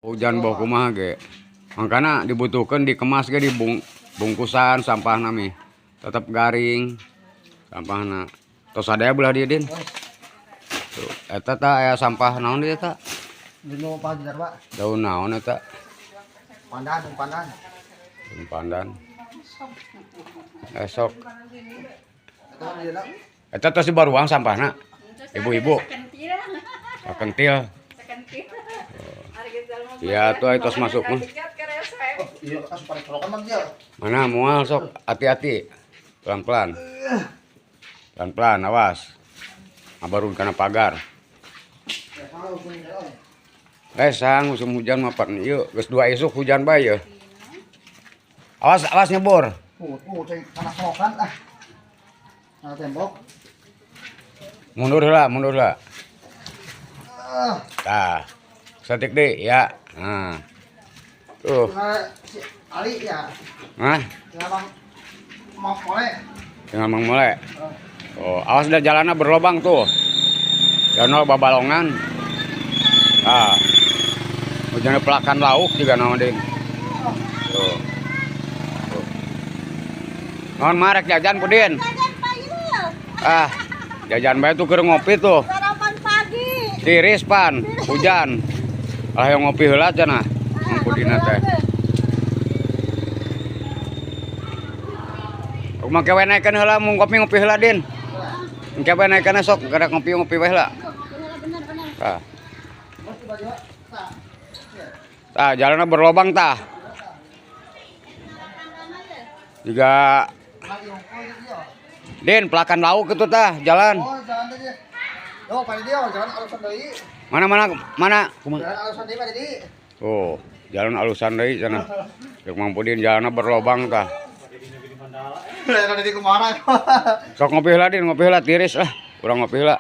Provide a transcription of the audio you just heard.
Hujan bau kumaha ge. Makana dibutuhkan dikemas ge di bungkusan sampah nami. Tetap garing sampahna. Tos sadaya belah dieu, Din. Tuh, eta tah aya sampah naon dieu eta? Dino Pak Haji Pak. Daun naon eta? Pandan, daun pandan. Daun pandan. Esok. Eta tos dibaruang sampahna. Ibu-ibu. Sakentil. Iya tuh tos masuk mah. Iya, kan pada colokan mah dia. Mana moal sok hati-hati. Pelan-pelan. Pelan-pelan awas. Baru kana pagar. Sang musim hujan mah pan ieu geus dua isuk hujan bae ye. Awas awas nyebur. Tuh, ceng kana colokan ah. Nah, tembok. Mundur heula, mundur heula. Tah. Satik deui ya. Nah. Tuh. Si Ali ya. Hah? Tinggal Mang mau mole. Tinggal Mang Mole. Oh, awas dah jalannya berlobang tuh. Jalan babalongan. Ah. Hujannya pelakan lauk juga naon deui. Tuh. Tuh. Non marek jajan Pudin. Jajan payung. Ah, jajan bae tuh keur ngopi tuh. Sarapan pagi. Tiris pan, hujan. Ah yang ngopi heula cenah. Mang Pudina teh. Kumaha kewe naikeun heula mun ngopi-ngopi heula Din. Engke we naikeun sok kada ngopi-ngopi we heula. Bener-bener. Tah. Tah, jalannya berlobang tah. Juga Din, pelakan lauk itu tah, jalan. Oh, jalan tadi. Yo, Pak Didi, jalan alusan deui. Mana mana mana? Kumaha? Jalan alusan deui Pak Didi. Oh, jalan alusan deui cenah. Cek Mang Pudin jalanna berlobang tah. Lah Didi kumaha. Sok ngopi heula Din, ngopi heula tiris lah. Urang ngopi heula.